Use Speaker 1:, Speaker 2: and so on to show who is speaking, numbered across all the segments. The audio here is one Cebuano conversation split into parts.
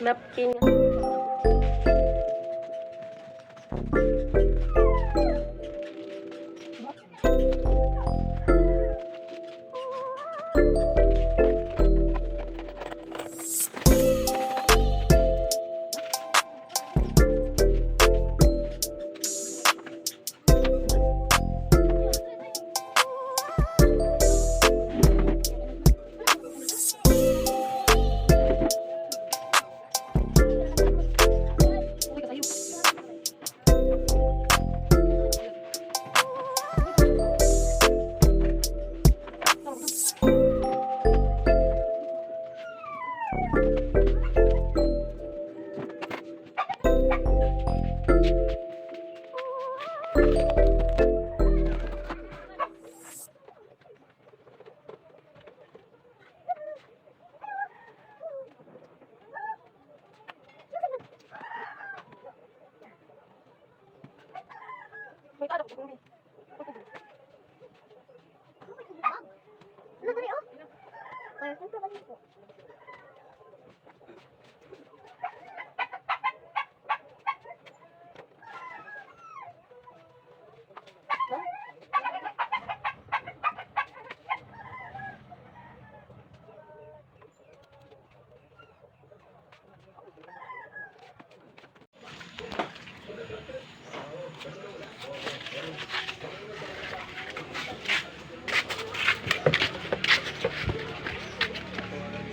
Speaker 1: Napkin.
Speaker 2: Ano dali oh? Ay,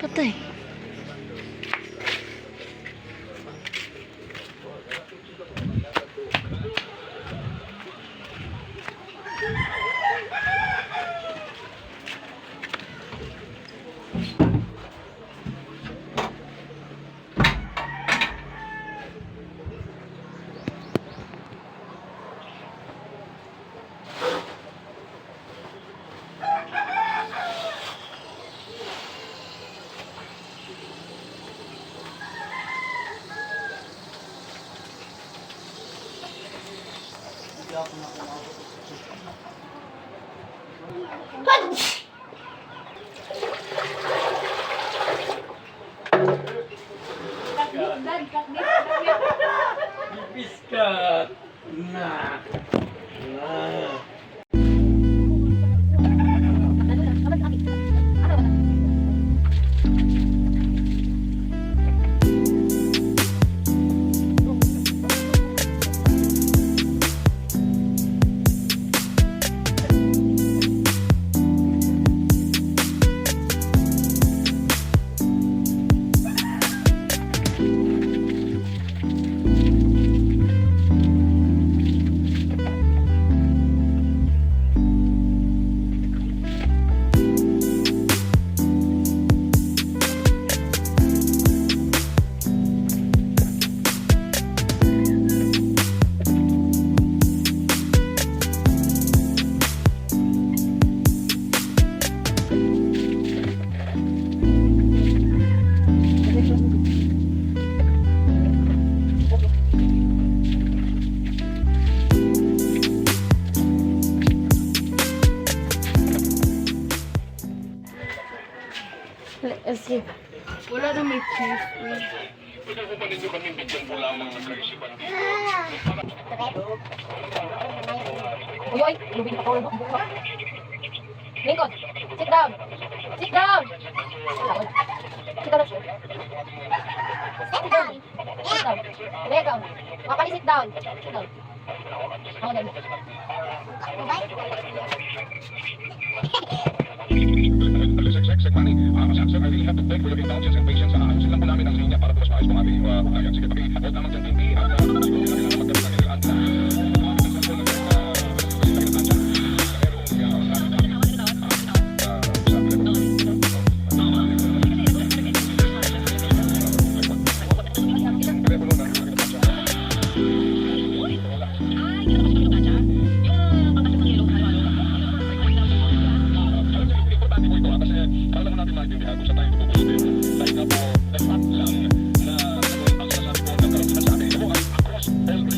Speaker 1: Patay.
Speaker 3: Ipis ka. Na. Na.
Speaker 1: Let's see.
Speaker 4: Wala na may cheese.
Speaker 1: Uy, uy, lubin pa ko. Lingkod. Sit down. Sit down. Sit down. Sit down. Sit down. Sit down. Makali, sit down. Sit down. Ako din.
Speaker 5: Sir, I really have to beg for your indulgence and patience. Ayusin lang po namin ang linya para po mas maayos po ang aming ugnayan. Sige, paki-hold lamang dyan, Team B. At siguro na kailangan magdala ng Importante po ito kasi para lang natin maintindihan kung saan tayo pupulutin. Dahil nga po, the fact lang na ang sinasabi po ng karamihan sa atin, ito po ay across all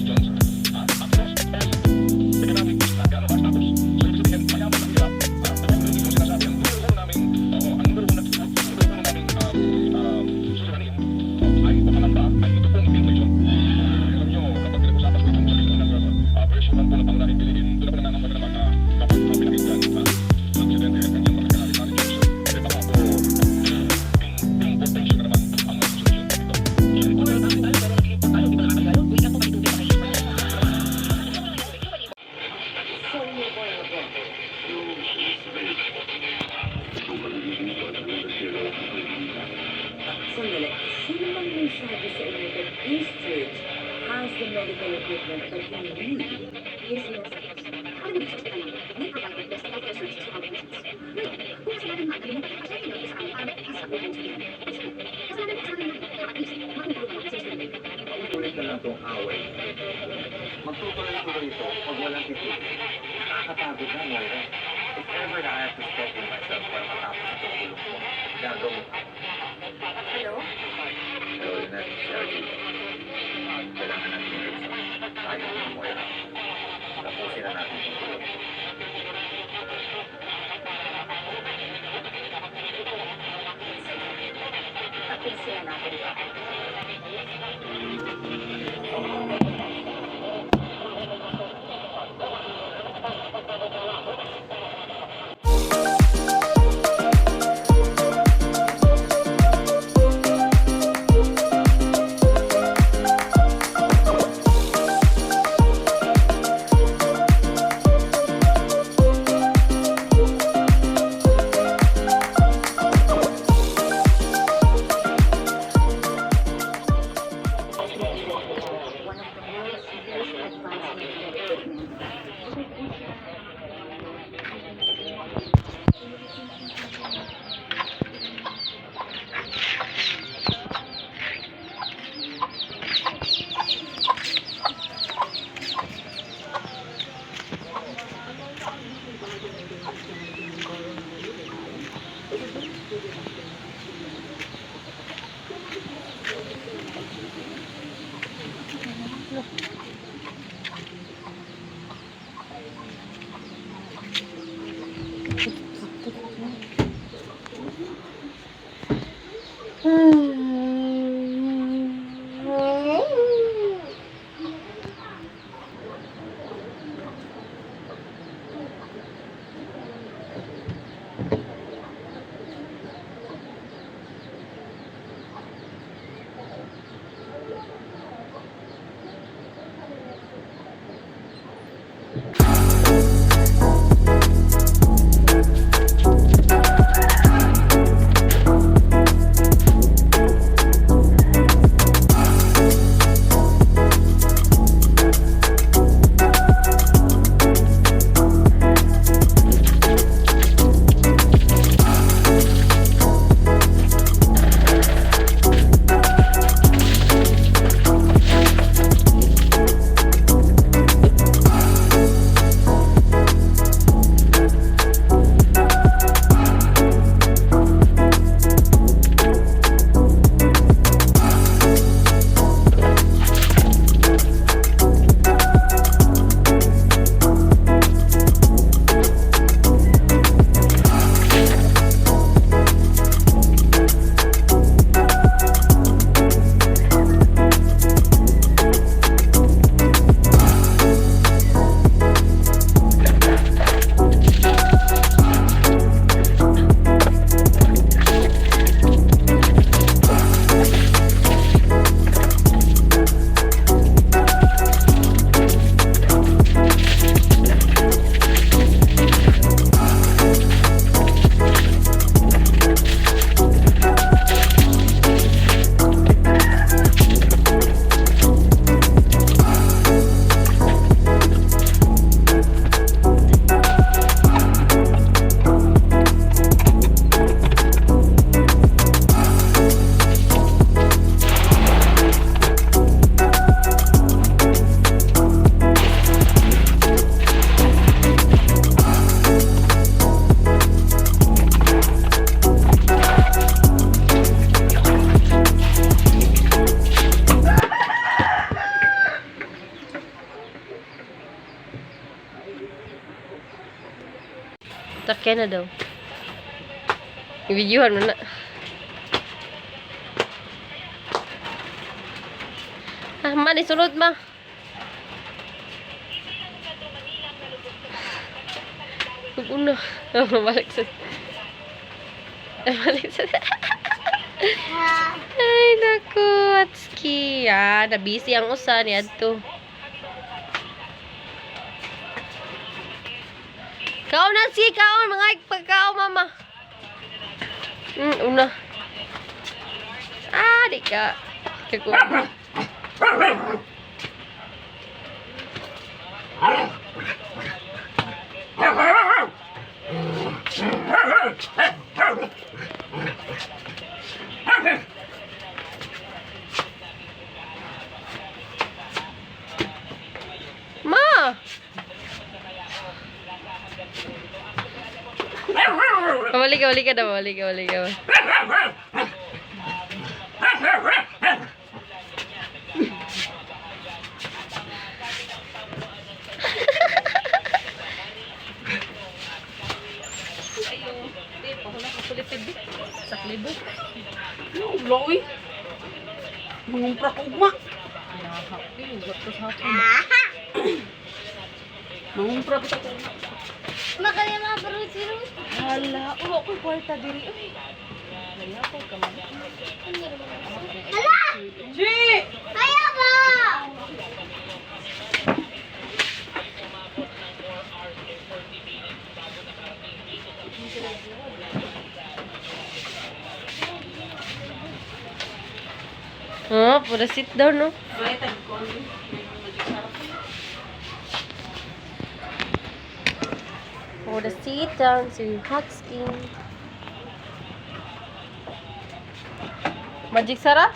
Speaker 6: Ulit na lang tong away. Magtutuloy-tuloy ito pag walang titigil. Nakakapagod na, Moira. If ever na I have to step in myself para matapos itong gulong ko, gagawin ko.
Speaker 1: Hello?
Speaker 6: Hello, Lynette. Si RJ. Kailangan natin mag-usap. Tayo ni Moira. Tapusin na natin itong gulo.
Speaker 1: Tapusin na natin ito. One of the world's most advanced medical equipment.
Speaker 7: Takya na daw. I-videohan mo na. Ah, man, isunod ma. Una. Balik sa... Balik sa... Ay, naku, atski. Ah, nabisi ang usa ni adto. Kaon na si kaon mga pagkaon mama. Una. Ah, di ka. Kaku. Ma! Pabalik ka, balik ka na, balik ka, balik ka.
Speaker 1: Di, pahula ko kulipid di. Sa klibo.
Speaker 4: Ulo, uy. Mangumpra ko ugma.
Speaker 1: Happy, hugot ko sa hapon.
Speaker 4: Mangumpra ko sa ugma.
Speaker 2: Magaling mga bro-zero.
Speaker 1: Hala, ulo ko kwarta diri. Uy. Nalapag ka man.
Speaker 2: Hala!
Speaker 4: G!
Speaker 2: Kaya ba?
Speaker 7: Oh, pura sit down, no? Pura sit down to hot skin. Magic Sarap?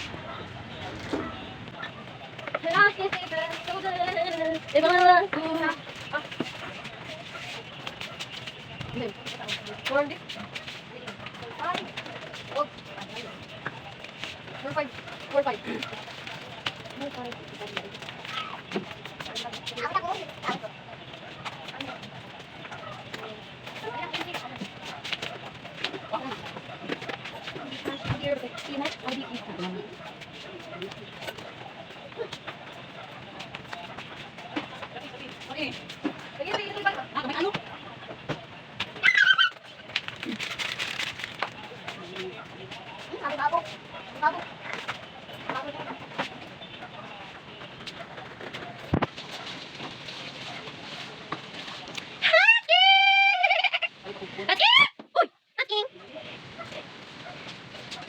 Speaker 1: 4, 5, 4, 5.
Speaker 2: Babo. Babo.
Speaker 7: Atki! Uy! Atking!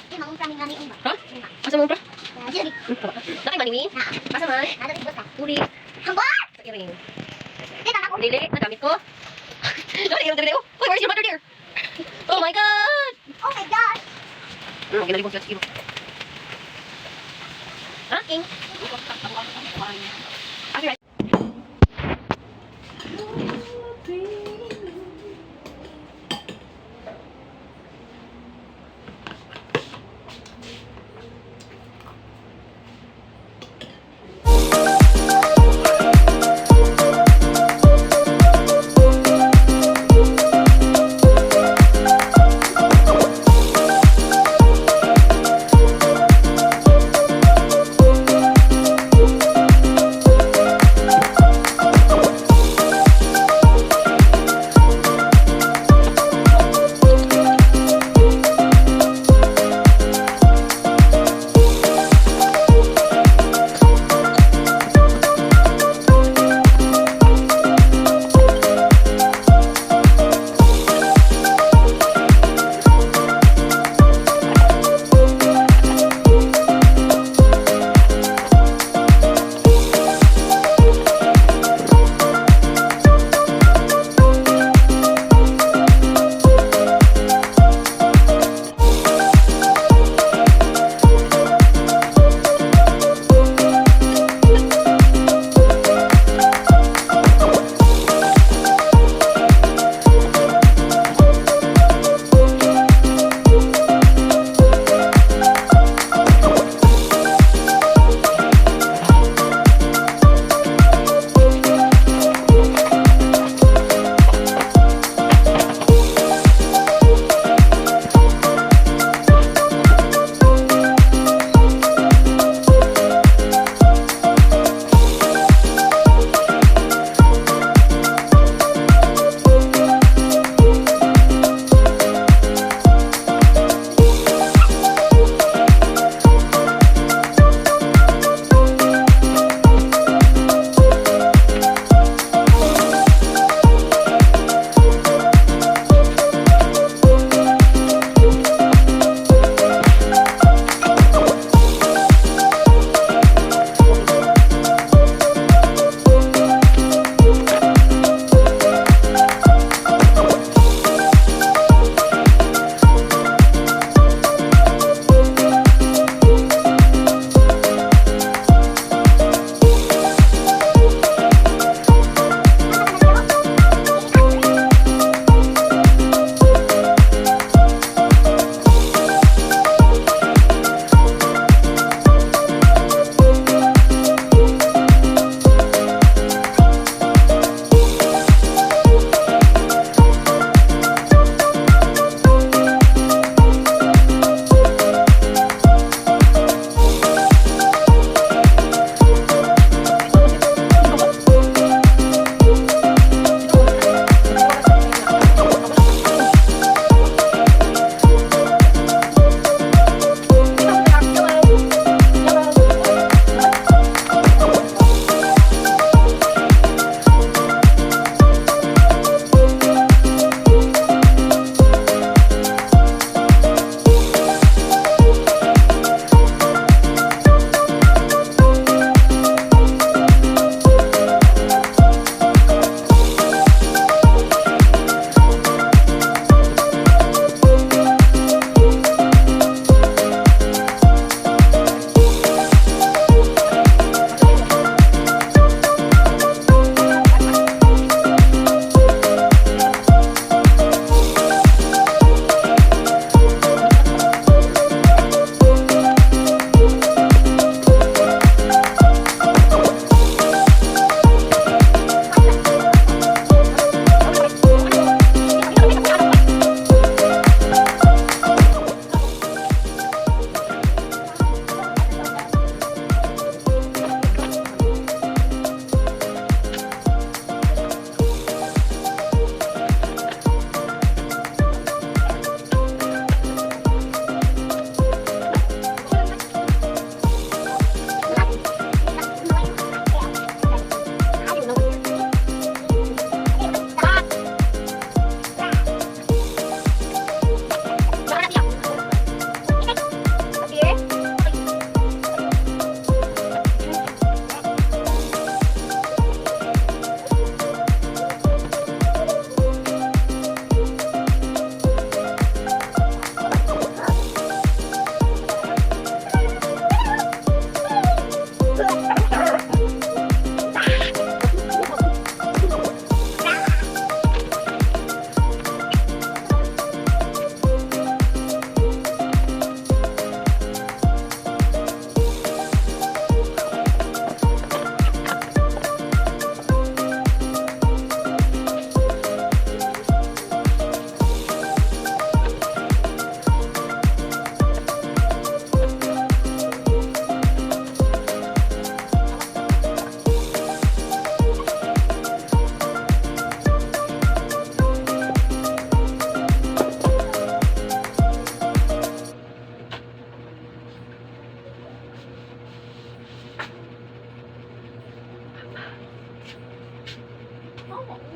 Speaker 2: Di mangumpra mi gani ba?
Speaker 7: Ha? Asa mo, bro?
Speaker 2: Dili.
Speaker 7: Nakay manimi? Asa man?
Speaker 2: Nada di basta.
Speaker 7: Tuli.
Speaker 2: Hambot!
Speaker 7: Sa iring.
Speaker 2: Di tan ako.
Speaker 7: Dili, nagamit ko. Dali, yung dali. Uy, where's your mother there? Oh my God!
Speaker 2: Oh my gosh.
Speaker 7: Ginalibong sila sa kilo. Aking. Ate, right.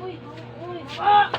Speaker 4: Uy, uy. Ah!